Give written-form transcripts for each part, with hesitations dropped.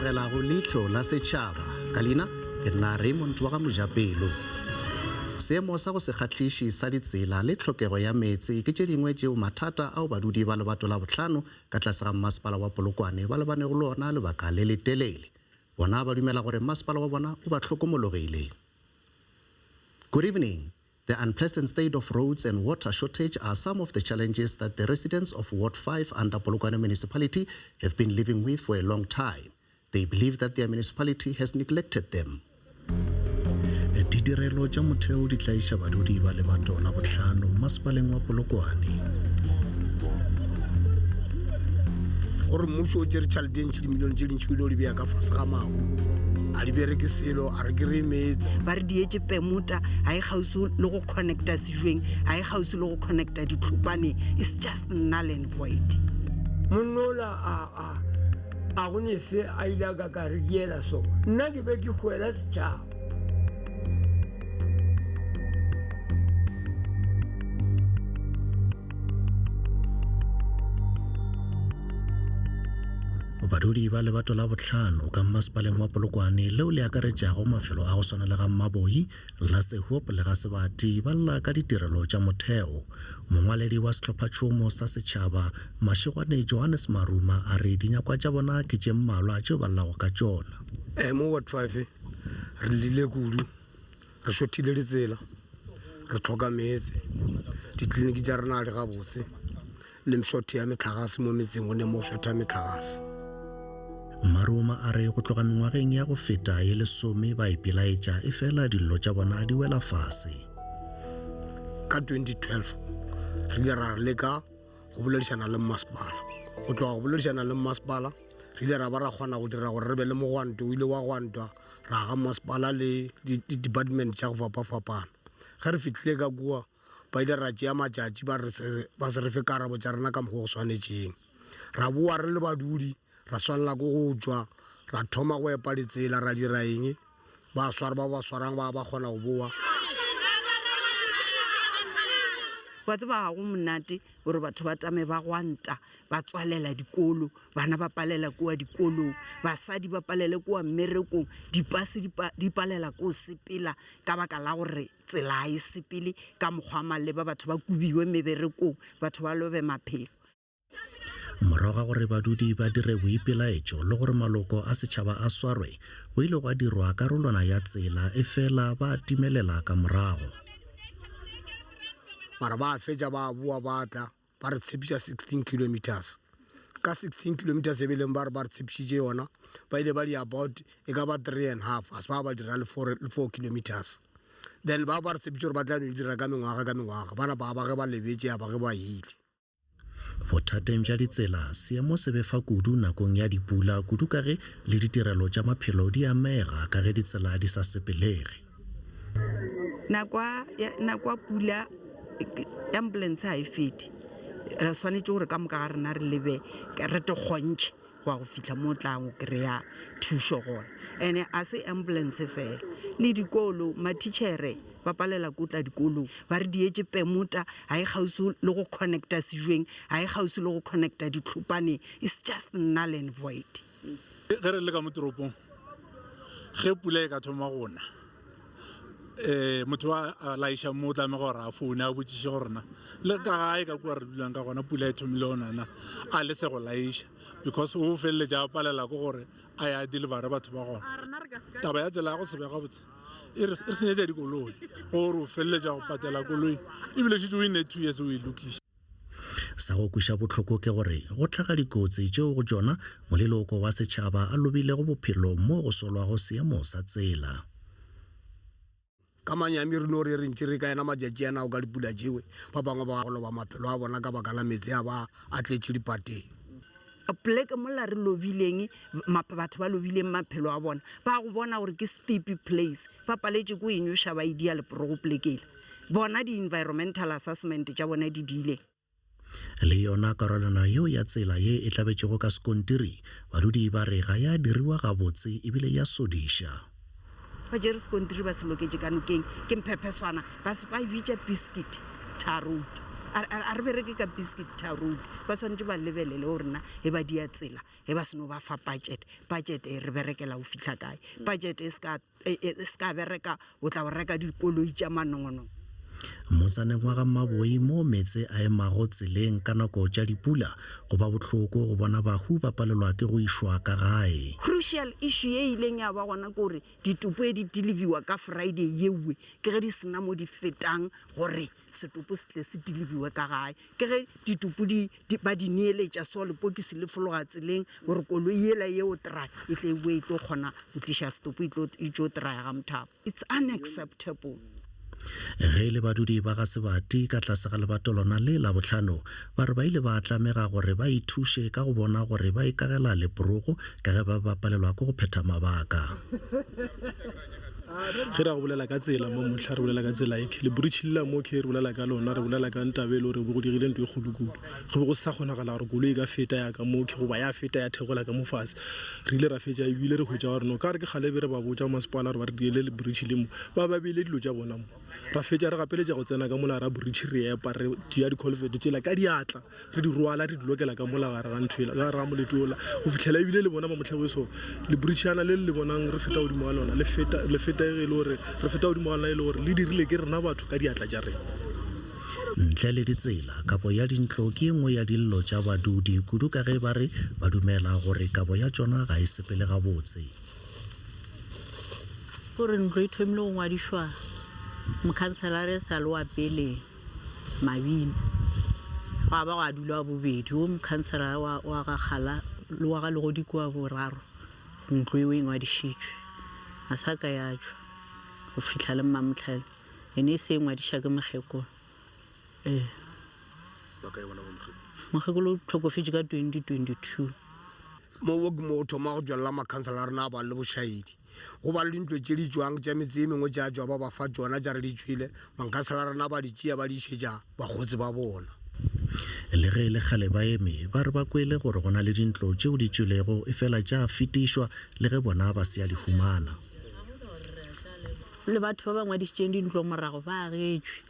amogela go Leihlo la Setšhaba. Ka leina ke nna Raymond wa ga Mojapelo. Seemo sa go se kgahliše sa ditsela le tlhokego ya meetse ke tše dingwe tšeo mathata ao badudi ba lebato la bohlano ka tlase ga mmasepala wa Polokwane ba lebanego le ona lebaka le letelele. Bona ba dumela gore mmasepala wa bona o ba hlokomologile. Good evening. The unpleasant state of roads and water shortage are some of the challenges that the residents of Ward 5 under Polokwane Municipality have been living with for a long time. They believe that their municipality has neglected them. Ditirelo tša motheo di tlaiša badudi ba lebato la bohlano masepaleng wa Polokwane. Gore mmušo o tšere tšhelete e ntši dimilione tše dintši o ile o di beya ka fase ga mabu a di bereke selo a re kry-e meetse. Ba re dietše pemota ga e kgauswi le go connecta sejweng ga e kgauswi le go connecta ditlhopaneng it's just null and void. Monna ola a a a go ne se a ile a ka ka re diela sona nna ke be ke hwela setšhaba. Badudi ba lebato la bohlano ka mmasepaleng wa Polokwane leo le akaretšago mafelo a go swana le ga Mmaboi, Lastehoop le ga Sebati ba lla ka ditirelo tša motheo. Mongwaledi wa sehlophatšhomo sa setšhaba, Mashegwane Johannes Maruma a re dinyakwa tša bona ke tše mmalwa tšeo ba llago ka tšona. Mo Ward 5 re llile kudu. Re šothile ditsela, re hloka meetse, ditleliniki tša rena ga di gabotse, le mšotho ya mehlagase mo metseng go ne mo go šotha mehlagase. Maruma a re go tloga mengwageng ya go feta ye lesome ba ipelaetša efela dillo tša bona di wela fase. Ka 2012 re ile ra leka go boledišana le mmasepala. Go tloga go boledišana le mmasepala re ile ra ba ra kgona go dira gore re be le mogwanto, o ile wa gwantwa ra ga mmasepala le di-department tša go fapafapana. Ge re fihlile ka kua ba ile ra tšea matšatši ba re ba se re fe karabo tša rena ka mokgwa o go swanetšeng. Ra boa re le badudi ra swanela ke go tšwa ra thoma go epa ditsela ra dira eng ba swara ba ba swarang ba ba kgona go boa. Wa tseba ga go monate gore batho ba tame ba gwanta ba tswalela dikolo, bana ba palela kua dikolong, basadi ba palele kua mmerekong, dipase di palela ko sepela ka baka la gore tsela ga e sepele ka mokgwa wa maleba, batho ba kubiwe meberekong, batho ba lobe maphelo. Morago ga gore badudi ba dire boipelaetšo le gore maloko a setšhaba a swarwe, go ile gwa dirwa karolwana ya tsela efela ba timelela ka morago. Mara ba fetša ba boa ba tla ba re tshepiša 16 kilometers. Ka 16 kilometers e beleng ba re ba re tshepišitše yona, ba ile ba di about e ka ba three and half, a se ba ba dira le four kilometers. Then ba ba re tshepiše gore ba tla no di dira ka mengwaga ka mengwaga, ba napa ba ge ba lebetše ya ba ge ba ile. Bothateng bja ditsela, seemo se befa kudu nakong ya dipula kudu ka ge le ditirelo tša maphelo di amega ka ge ditsela di sa sepelege. Nako ya nako ya pula ambulance ga e fete. Re swanetše gore ka moka ga rena re lebe re te kgontšhe. Go ya go fihla mo o tlang go kry-a thušo gona. And-e a se ambulance fela, le dikolo, mathitšhere ba palela ko tla dikolong. Ba re dietše pemota ga e kgauswi le go connecta sejweng, ga e kgauswi le go connecta ditlhopaneng. It's just null and void. Ge re le ka mo toropong, ge pula e ka thoma go na, um motho wa a laiša mo o tlamega gore a foune a botšiše gore na le ka gae ka kua re dulang ka gona pula e thomile go nana a lese go laiša because o feleletša a palela ke gore a ya delivere batho ba gona. Taba ya tsela ya go se be gabotse e re senyetša dikoloi gore o feleletša go patela koloi ebile šetše o e ne 2 years o e lokiša. Sa go kweša bohloko ke gore go hlaga dikotsi tšeo go tšona moleloko wa setšhaba a lobilego bophelo mo go solwago seemo sa tsela. Ka manyami re no re re ntše re ka ena matšatši ana ao ka dipula tšewe, ba bangwe ba go loba maphelo a bona ka baka la meetse a ba a tletše dipateng. Poleke mola re lobileng, batho ba lobileng maphelo a bona, ba go bona gore ke steepy place, ba paletše ke go e nyoša ba e dia leporogo poleke yela. Bona di-environmental assessment tša bona di diile. Le yona karolwana yeo ya tsela ye e tlabetšego ka sekontiri, badudi ba re ga ya diriwa gabotse ebile ya sodiša. Ba tšere sekontiri ba se loketše ka nokeng, ke mphepheswana, ba se ba e bitša Biscuit Tar Road. A re bereke ka biscuit tar road. Ba swanetše ba lebelele gore na ge ba dia tsela, ge ba seno ba fa budget, budget e re berekela go fihla kae. Budget e se ka, e se ka bereka o tla go reka dikoloi tša manongonongo. Motsaneng wa ga Mmaboi moo meetse a emago tseleng ka nako tša dipula, go ba bohloko go bona bahu ba palelwa ke go išwa ka gae. Crucial issue ye e ileng ya ba gona ke gore ditopo e di deliviwa ka Friday yewe ke ge di sena mo di fetang gore setopo se tle se deliviwe ka gae. Ke ge ditopo di, di, ba di neeletša so lepokisi le fologa tseleng gore koloi yela yeo try e tle e boe e tlo kgona go tliša setopo e tlo, e tšo traya ga Mothapo. It's unacceptable. Ge e le badudi ba ga Sebati ka tlase ga lebato lona le Labohlano ba re ba ile ba tlamega gore ba ithuše ka go bona gore ba ikagela leporogo ka ge ba be ba palelwa ke go phetha mabaka. Ge ra go bolela ka tsela mo mohla re bolela ka tsela e lebritšhi lela mo ke re bolela ka lona re bolela ka ntabe e le gore bo go dirile ntho e kgolo kudu. Go be go se sa kgonagala gore koloi e ka feta ya ka mo ke goba ya feta ya theogela ka mo fase. Re ile ra fetša ebile re hwetša gore no ka re ke kgale be re ba botša masepala gore ba re diele lebritšhi le mo ba ba beile dilo tša bona mo. Ra fetša re gapeletša go tsena ka mola ra britšhi re epa re tšea dikholofete tšela ka diatla re di rwala re di lokela ka mola gare ga ntho ela ka gare ga molete ola go fitlhela ebile le bona ba motlha weso lebritšhana le le bonang re feta godimo ga lona le feta le feta e le gore re feta godimo ga lona e le gore le dirile ke rena batho ka diatla tša rena. Ntle le ditsela, kabo ya dintlo ke ye nngwe ya dillo tša badudi, kudu ka ge ba re ba dumela gore kabo ya tšona ga e sepele gabotse. Ke gore ntlo e thomile go ngwadišwa mokhanselara e sa le wa pele Mabina, gwa ba gwa dula wa bobedi wo mokhanselara wa, wa ga Kgala le wa ga Legodiko wa boraro, ntlo eo e ngwadišitšwe. Ga sa ka ya tšwa go fihla le Mmamotlhale. Ene e se e ngwadiša ke mokgekolo. Ee. Ba kae bona bo mokgekolo? Mokgekolo o hlokofetše ka 2022. Mo ke mo go thoma go tšwelela makhansela a rena a ba le bošaedi. Go ba le dintlo tše di tšwang tša metse e mengwe tša tšwa ba ba fa tšona tša re di tšwele, makhansela a rena ba di tšea ba di išetša bakgotsi ba bona. Le ge e le kgale ba eme, ba re ba kwele gore go na le dintlo tšeo di tšwelego efela tša fetišwa le ge bona ba se ya di humana. Le batho ba ba ngwadišitšeng dintlo morago ba agetšwe.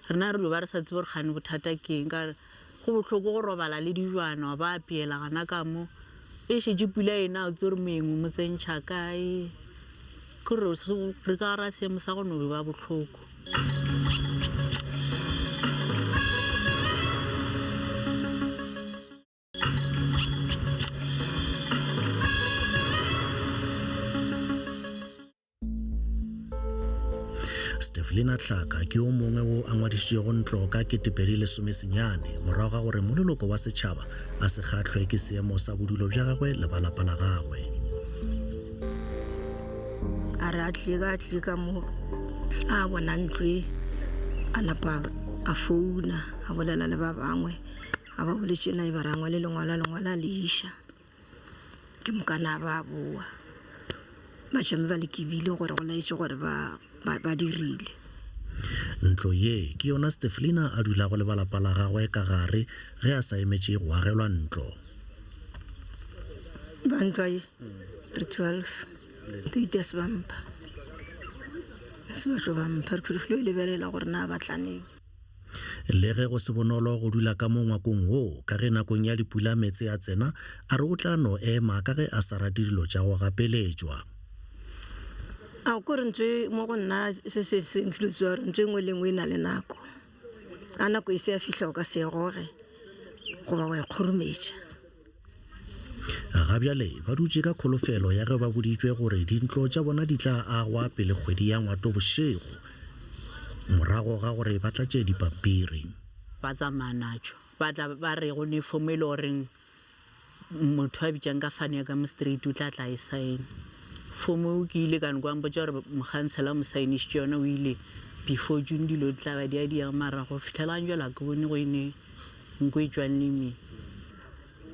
Rena re dio ba re sa tsebe gore kgane bothata ke eng, ka gore go bohloko go robala le dijwana wa ba apeela gana ka mo. E šetše pula e na, o tsebe gore moeng o mo tsentšha kae. Ke gore re ka gara seemo sa go no ba bohloko. Steflina Tlhaka ke yo mongwe wo a ngwadišitšego ntlo ka 2019 morago ga gore moleloko wa setšhaba a se kgahlwe ke seemo sa bodulo bja gagwe le ba lapa la gagwe. A re a tlile ka tlile ka mo a bona ntlo e a napa a founa a bolela le ba bangwe a ba boletše na e ba ra ngwale lengwalo a lengwala a le iša. Ke mokana ba boa ba tšame ba le kibile gore go laetše gore ba, ba, ba dirile. Ntlo ye ke yona Steflina a dulago le ba lapa la gagwe ka gare ge a sa emetše go agelwa ntlo. Ba ntlo ye re 12 Tate a se ba mpha, a se ba tlo ba mpha re filo e lebelela gore na ba tla neng. Le ge go se bonolo go dula ka mo ngwakong wo ka ge nakong ya dipula meetse a tsena, a re o tla no ema ka ge a sa rate dilo tša go gapeletšwa. A ko re ntho e mo go nna se se se nfile tsewa gore ntho e nngwe le nngwe e na le nako. A nako e se ya fihla o ka se e goge goba wa e kgorometša. Ga bjale ba dutše ka kholofelo ya ge ba boditšwe gore dintlo tša bona di tla agwa pele kgwedi ya Ngwatobošego morago ga gore ba tlatše dipampiri. Ba tsamaya natšo ba tla ba re go ne fomo e le goreng motho a bitšang ka fane ya ka mo street o tla tla e saena. Fomo eo ke ile ka no kwa mpotša gore mokhansela o mo saenišitše yona o ile before June dilo di tla ba di a diega mara go fihlela gane bjale ga ke bone go ene nko e tšwang lemeng.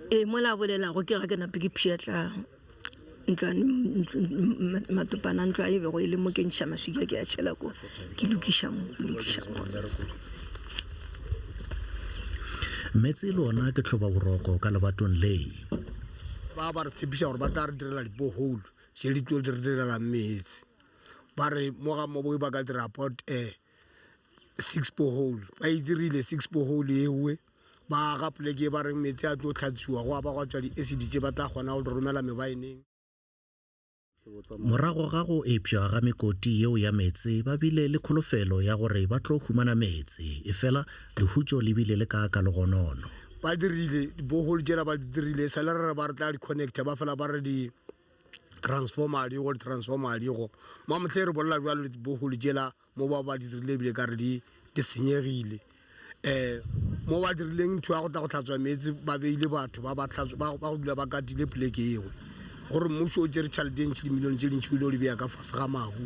Ee, mola a bolelago ke ga ke nape ke pšhetla ntlwane matopana a ntlo a e bego e le mo ke ntšha maswika ke a tšhela ko ke lokiša mo ke lokiša mo. Meetse le ona ke tlhobaboroko ka lebatong le. Ba ba re tshepiša gore ba tla re direla di-borehole tše di tlo re direlang meetse. Ba re mo ga Moboi ba ka dira port air. 6 borehole ba e dirile 6 borehole ewe ba aga poleke e ba reng meetse a tlo tlhatsiwa go ba gwa tswa di-acid tše ba tla kgona go di romela mebaeneng. Morago ga go epša ga mekoti yeo ya meetse ba bile le kholofelo ya gore ba tlo humana meetse, efela lehutšo le bile le kaaka legonono. Ba dirile di-borehole tšela ba di dirile e sa le re re ba re tla di connecta ba fela ba re di transformer ga di go, di transformer ga di go. Mamohle re bolela bjalo di-borehole tšela mo ba ba di dirile ebile ka re di di senyegile um mo ba dirileng ntho ya go tla go tlhatswa meetse ba beile batho ba ba ba go dula ba katile poleke eo gore mmušo o tšere tšhelete e ntši dimilione tše dintši o ile o di beya ka fase ga mabu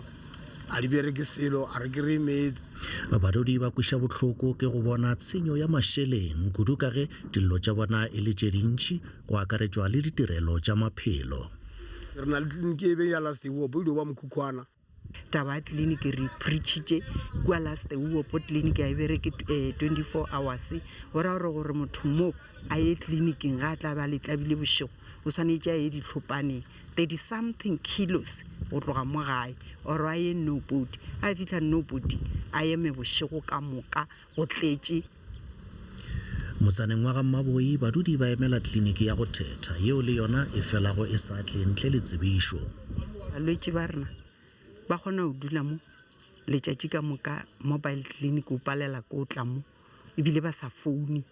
a di bereke selo a re kry meetse. Badudi ba kweša bohloko ke go bona tshenyo ya mašeleng kudu ka ge dillo tša bona e le tše dintši go akaretšwa le ditirelo tša maphelo. Re na le tleliniki e beng ya Last Hope e dio ba mokhukhwana. Taba ya tleliniki re preachitše kua Last Hope, tleliniki ga e bereke 24 hours. Go ra gore gore motho mo a ye tleliniking ga a tla ba le tlabile bošego o swanetše a ye ditlhopaneng 30 something kilos go tloga mo gae or a ye Nopoti. A fihla Nopoti a eme bošego ka moka go tletše. Motsaneng wa ga Mmaboi badudi ba emela kliniki ya go thetha yeo le yona e felago e sa tle ntle le tsebišo. Balwetši ba rena ba kgona go dula mo letšatši ka moka mobile clinic o palela ke go tla mo ebile ba sa foune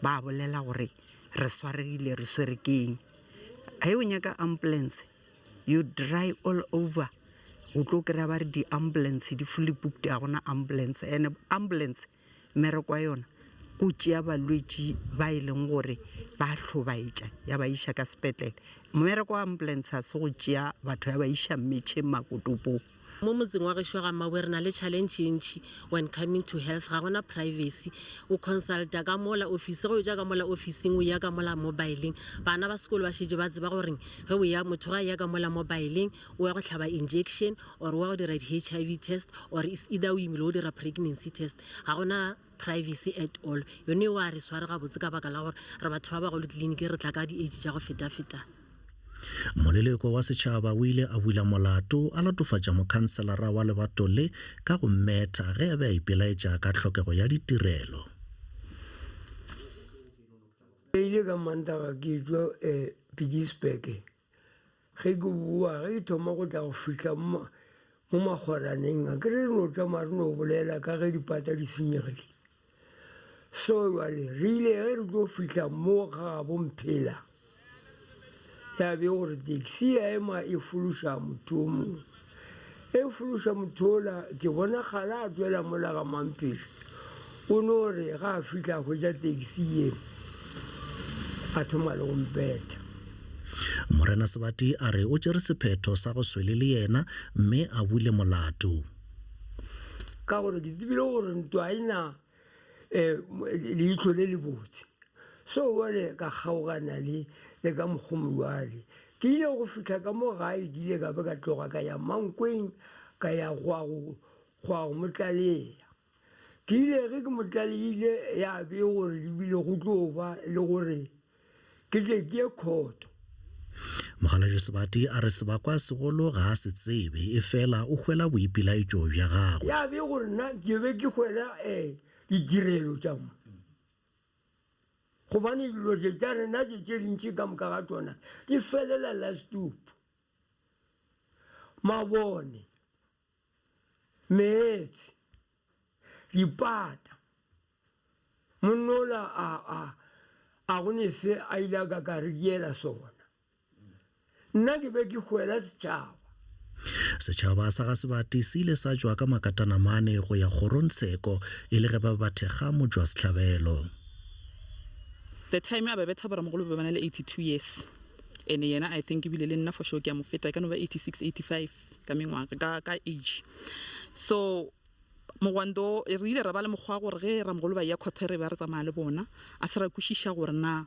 ba bolela gore re swaregile re swere ke eng. Ge o nyaka ambulance you dry all over o tlo kry-a ba re di-ambulance di fully booked ga gona ambulance and ambulance mmereko wa yona ke go tšea balwetši ba e leng gore ba hlobaetša ya ba iša ka sepetlele. Mmereko wa ambulance ga se go tšea batho ya ba iša mmetšheng makotopong. Mo motseng wa gešo wa ga Mmabue re na le challenge ye ntši when coming to health, ga gona privacy. O consulta ka mola office, ge o etšwa ka mola officing o ya ka mola mobileng. Bana ba sekolo ba šetše ba tseba gore ge o ya, motho ge a eya ka mola mobileng o ya go hlaba injection or o ya go dira di-H_I_V test or is either o imile o dira pregnancy test. Ga gona privacy at all. Yone eo a re sware gabotse ka baka la gore re batho ba bagolo tleliniki re tla ka di-age tša go feta-fetana. Moleleko wa setšhaba o ile a bula molato a latofatša mokhanselara wa lebato le ka go mmetha ge a be a ipelaetša ka tlhokego ya ditirelo. Ke ile ka Mantaga ke etšwa Pietersburg. Ge ke boa, ge ke thoma go tla go fihla mo makgwaraneng, akere re no tšama re no bolela ka ge dipata di senyegile. So jwale re ile ge re tlo fihla mo ga gabo Mphela, ya be gore taxi ya ema e fološa motho o mongwe. E fološa motho ola, ke bona kgale a tswela mola ga Mampiri. O no re ga a fihla a hwetša taxi ye, a thoma le go mpetha. Morena Sebati a re o tšere sephetho sa go swele le yena mme a bule molato. Ka gore ke tsebile gore ntwa ga e na leihlo le lebotse. So jwale ka kgaogana le le ka mokgwa jwale. Ke ile go fihla ka mo gae ke ile ka be ka tloga ka ya Mankweng ka ya gwa go gwa go mo tlaleya. Ke ile ge ke mo tlaleile ya be gore ebile go tlo ba le gore Ke tle ke ye khoto. Mokgalabje Sebati a re sebakwa segolo ga a se tsebe, efela o hwela boipelaetšo bja gagwe. Ya be gore nna ke be ke hwela ditirelo tša mo, gobane dilo tše tša rena tše tše dintši ka moka ga tšona di felela last stoop. Mabone, meetse, dipata. Monna ola a, a, a go ne se a ile a ka ka re diela sona. Nna ke be ke hwela setšhaba. Setšhaba sa ga Sebati se ile sa tšwa ka makatanamane go ya kgorongtsheko e le ge ba be ba thekga motšwasehlabelo. The time a ba betha boramogolo ba be ba na le 82 years and yena I think ebile le nna for sure ke a mo feta e ka no ba 86, 85 ka mengwaga ka ka age so Mogwanto, Re ile ra ba le mokgwa wa gore ge ramogolo ba eya khothe re ba re tsamaya le bona. A se ra kwešiša gore na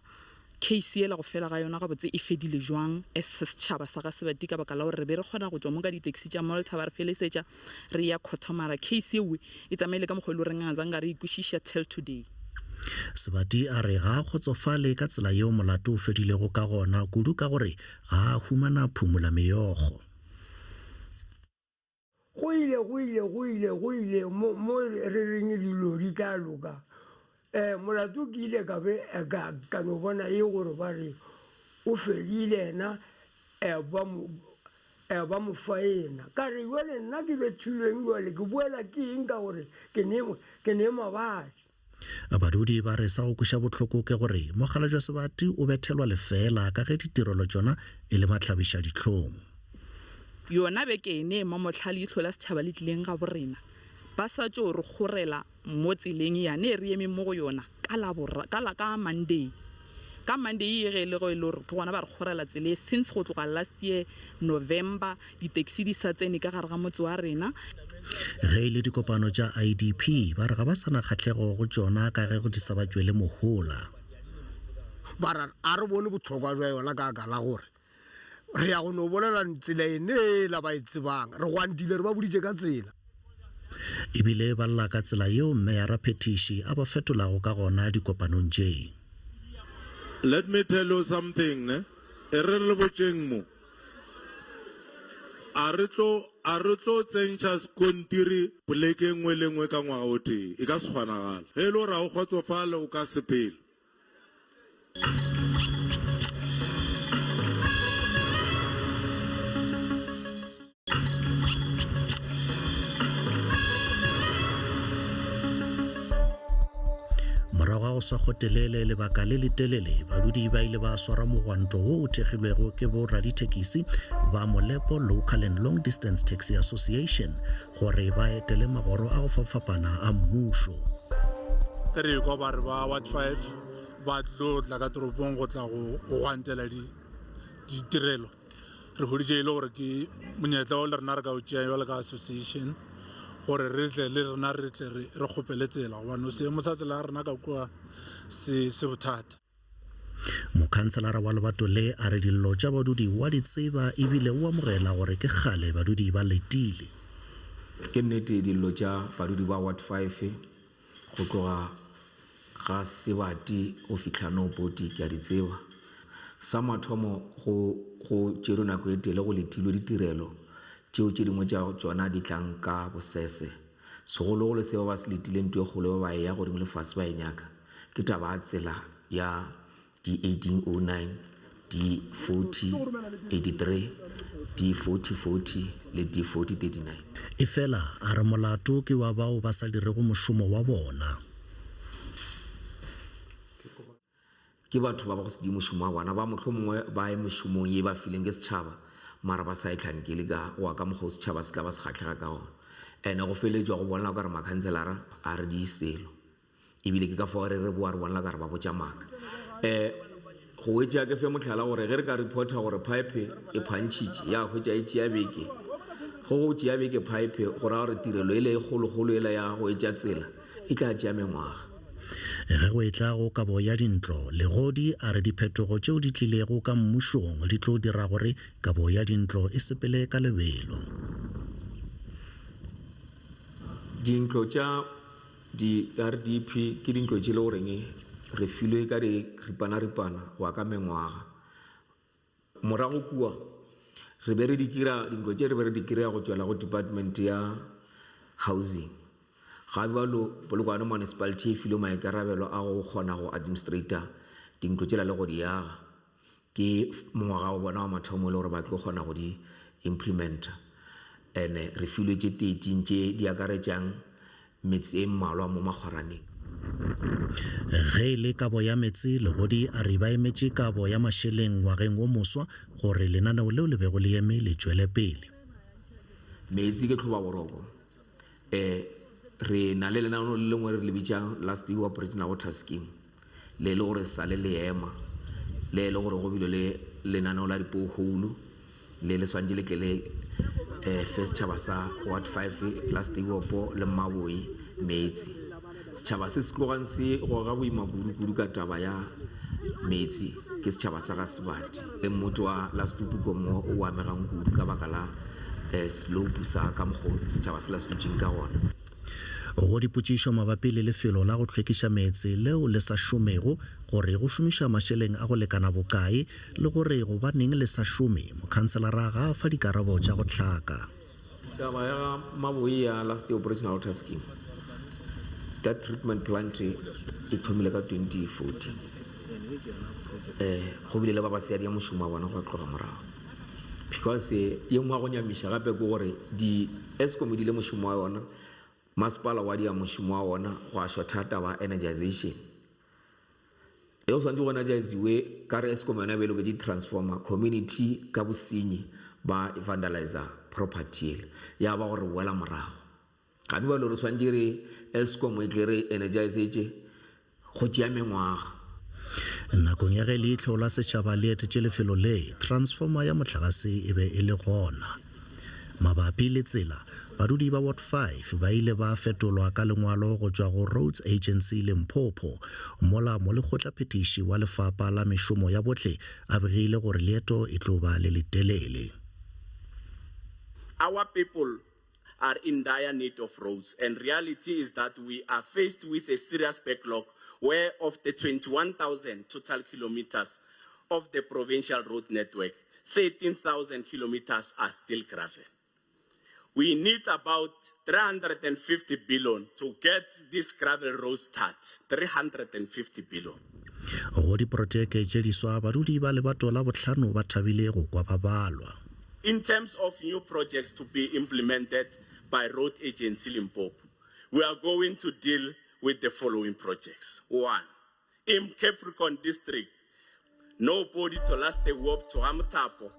case yela go fela ga yona gabotse e fedile jwang as setšhaba sa ga Sebati ka baka la gore re be re kgona go tšwa mo ka di-taxi tša Malta ba re felesetša re eya khotho mara case yewe e tsamaile ka mokgwa e le goreng a zanka re e kwešiša till today. Sebati a re ga a kgotsofale ka tsela yeo molato o fedilego ka gona kudu ka gore ga a humana phumula meokgo. Go ile, go ile, go ile, go ile mo, mo re reng dilo di tla loka. Um molato ke ile ka be ka, ka no bona e gore ba re o fedile yena um ba mo, um ba mo faena. Ka re jwale nna ke bethilweng jwale ke boela ke eng ka gore ke ne, ke ne mabadi. Badudi ba re sa go kweša bohloko ke gore mokgalabje Sebati o bethelwa lefeela ka ge ditirelo tšona e le mahlabišadihlong. Yona beke ene e mamohla leihlo la setšhaba le tlileng ga borena, ba sa tšo re kgorela mo tseleng yane e re emeng mo go yona ka Labora, ka la, ka Monday. Ka Monday ye ge e le go e le gore ke gona ba re kgorela tsela e since go tloga last year November di-taxi di sa tsene ka gare ga motse wa rena. Ge e le dikopano tša IDP, ba re ga ba sa na kgahlego go tšona ka ge di sa ba tšwele mohola. Ba ra a re bone bohlokwa bja yona ka ka la gore re ya go no bolela tsela enela ba e tsebang. Re gwantile re ba boditše ka tsela. Ebile ba lla ka tsela yeo Meyara Phethiši a ba fetolago ka gona dikopanong tše. Let me tell you something ne, e re re le botšeng mo, a re tlo, a re tlo tsentšha sekontiri poleke e nngwe le nngwe ka ngwaga o tee, e ka se kgonagale. Ge e le gore ga o kgotsofale o ka sepela. Morago ga go swa kgotelele lebaka le letelele, badudi ba ile ba swara mogwanto wo o thekgilwego ke boradithekisi ba Molepo Local and Long Distance Taxi Association gore ba etele magoro a go fapafapana a mmušo. Ge re ekwa ba re ba Ward 5 ba tlo tla ka toropong go tla go gwantela ditirelo, re hweditše e le gore ke monyetla o le rena re ka o tšea bjalo ka association gore re tle le rena re tle re kgopele tsela gobane seemo sa tsela ya rena ka kua se se bothata. Mokhanselara wa lebato le a re dillo tša badudi o a di tseba ebile o amogela gore ke kgale badudi ba letile. Ke nnete dillo tša badudi ba Ward 5 Go tloga ga Sebati go fihla Noopoti ke a di tseba. Sa mathomo go go tšerwe nako e tele go letilwe ditirelo tšeo tše dingwe tša tšona di tlang ka bosese. Segologolo se ba ba se letileng nto e kgolo ba ba eya godimo le fase ba e nyaka ke taba ya tsela ya D1809, D4083, D4040 le D4039. Efela a re molato ke wa bao ba sa dirego mošomo wa bona. Ke batho ba ba go se die mošomo wa bona, ba mohlomongwe ba ye mešomong ye ba fileng ke setšhaba mara ba sa e hlankele ka go ya ka mokgwa o setšhaba se tla ba se kgahlega ka gona. Ene go feletšwa go bonala o ka re makhanselara a re die selo. Ebile ke ka fao re re boa re bonala ka re ba botša maaka. Um go etša ke fe mohlala gore ge re ka reporta gore pipe e phantšhitše ya hwetša e tšea beke, go go tšea beke pipe go ra gore tirelo ele e kgolokgolo ela ya go etša tsela e tla tšea mengwaga. Ge go etla go kabo ya dintlo, Legodi a re diphetogo tšeo di tlilego ka mmušong di tlo dira gore kabo ya dintlo e sepele ka lebelo. Dintlo tša Di-RDP ke dintlo tše le goreng re filwe ka di ripanaripana go ya ka mengwaga. Morago kua re be re di kira, dintlo tše re be re di kry-a go tšwela go department ya housing. Ga bjalo Polokwane Municipality e filwe maikarabelo a go kgona go administrator dintlo tšela le go di aga. Ke mongwaga wa bona wa mathomo e le gore ba tlo kgona go di implementa. Ene re filwe tše 13 tše di akaretšang metse e mmalwa mo makgwaraneng. Ge e le kabo ya meetse, Legodi a re ba emetše kabo ya mašeleng ngwageng wo moswa gore lenaneo leo le bego le eme le tšwele pele. Meetse ke tlhobaboroko. E, re na le lenaneo le lengwe re le bitšang Last Year Operational Water Scheme, le e le gore sa le le ema, le e le gore go bile le lenaneo la dipohole le le swantše le tle le eh, fe setšhaba sa Ward 5 Last Year le Mmaboi meetse. Setšhaba se se tlogang se goga boima kudu-kudu ka taba ya meetse ke setšhaba sa ga Sebati le mmoto wa Last Tupuko mo o amegang kudu ka baka la eh, slope sa ka mokgo setšhaba se la se dutšeng ka gona. Go dipotšišo mabapi le lefelo la go hlwekiša meetse leo le sa šomego, gore go šomišwa mašeleng a go lekana bokae le gore gobaneng le sa šome, mokhanselara ga a fa dikarabo tša go hlaka. Taba ya ga Maboi ya last year operational water scheme, that treatment plant e thomile ka 2014. Eh, go bile le ba ba seadia mošomo wa bona go tloga morago. Because ye nngwe ya go nyamiša gape ke gore di Eskom e dile mošomo wa yona, masepala wa dia mošomo wa ona, gwa shotha taba energization. E go swanetše go energiziwe ka re Eskom yona e be e loketše di-transformer, community ka bosenyi ba vandalizer property yela, ya ba gore boela morago. Gane bjalo re swanetše re Eskom e tle re energizetše go tšea mengwaga. Nakong ya ge leihlo la setšhaba le etetše lefelo le, transformer ya mohlagase e be e le gona. Mabapi le tsela, badudi ba Ward 5 ba ile ba fetolwa ka lengwalo go tšwa go Roads Agency Limpopo, mola molekgotlaphethiši wa lefapa la mešomo ya bohle a begile gore leeto e tlo ba le letelele. Our people are in dire need of roads and reality is that we are faced with a serious backlog where of the 21,000 total kilometers of the provincial road network, 13,000 kilometers are still gravel. We need about 350 billion to get this gravel road start, 350 billion. Go diprotšeke tše diswa, badudi ba lebato la bohlano ba thabile go kwa ba balwa. In terms of new projects to be implemented by Road Agency Limpopo, we are going to deal with the following projects. One, in Capricorn District, Nobody to last a wop to Gamothapo.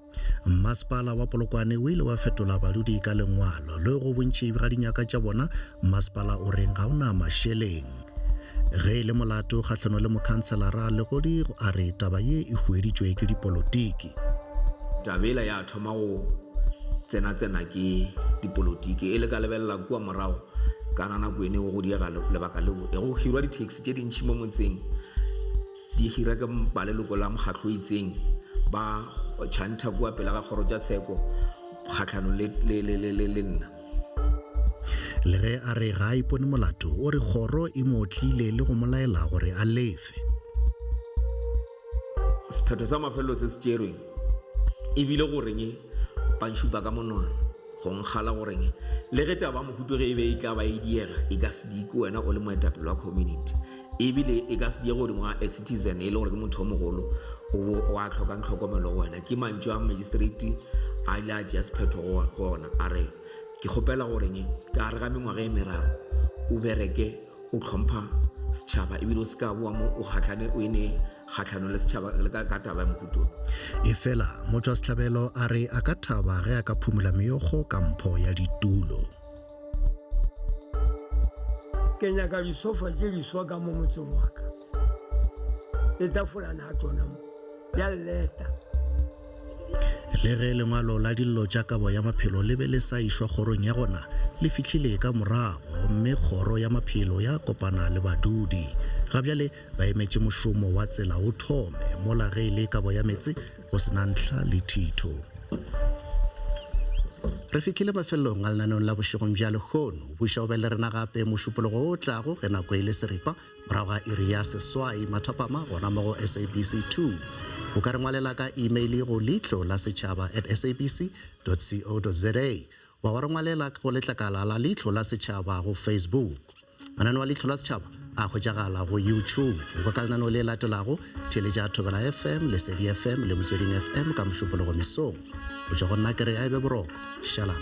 Mmasepala wa Polokwane o ile wa fetola badudi ka lengwalo le go bontši bja dinyaka tša bona mmasepala o reng ga o na mašeleng. Ge e le molato kgahlano le mokhanselara Legodi a re taba ye e hueditšwe ke dipolotiki. Taba yela ya thoma go tsenatsena ke dipolotiki e le ka lebelela kua morago kana nako ene go diega lebaka leo e go hirwa di-taxi tše dintšhi mo motseng di hira ke ba leloko la mokgatlo o itseng ba tšhantha kua pele ga kgoro tša tsheko kgatlhanong le nna. Le ge a re ga a ipone molato, o re kgoro e mo otlile le go mo laela gore a lefe. Sephetho sa mafelelo se se tšerweng e bile goreng ba nšupa ka monwana go nkgala goreng le ge taba ya mohuto ge e be e tla ba e diega e ka se die ke wena o le moetapele wa community ebile e ka se die godimo ga a citizen e le gore ke motho o mogolo o bo o a tlhokang tlhokomelo go wena. Ke mantšu a magistrate a ile a tšea sephetho go ona a re ke kgopela goreng ka gare ga mengwaga e meraro o bereke o tlhompha setšhaba ebile o se ka boa mo o kgatlhane o ene kgatlhanong le setšhaba le ka, ka taba ya mohuto. Efela motšwasehlabelo a re a ka thaba ge a ka phumola meokgo ka mpho ya ditulo. Ke nyaka disofa tše diswa ka mo motseng wa ka, le tafolana ya tšona mo ya lleta. Le ge lengwalo la dillo tša kabo ya maphelo le be le sa išwa kgorong ya gona, le fihlile ka morago gomme kgoro ya maphelo ya kopana le badudi. Ga bjale ba emetše mošomo wa tsela o thome, mola ge e le kabo ya meetse go se na ntlha le thitho. Re fihlile mafelelong a lenaneong la bošegong bja lehono. Buša o be le rena gape Mošupologo o tlago ge nako e le seripa morago ga iri ya seswai mathapama gona mo go SABC 2. O ka re ngwalela ka email go leihlo la setšhaba at sabc dot co dot za goba wa re ngwalela go letlakala la Leihlo la Setšhaba go Facebook. Mananeo a Leihlo la Setšhaba a hwetšagala go YouTube. O kwa ka lenaneo le latelago, theeletša Thobela FM, Lesedi FM le Motsweding FM ka Mošupologo mesong. Go tšwa go nna ke re a e be boroko. Šalang.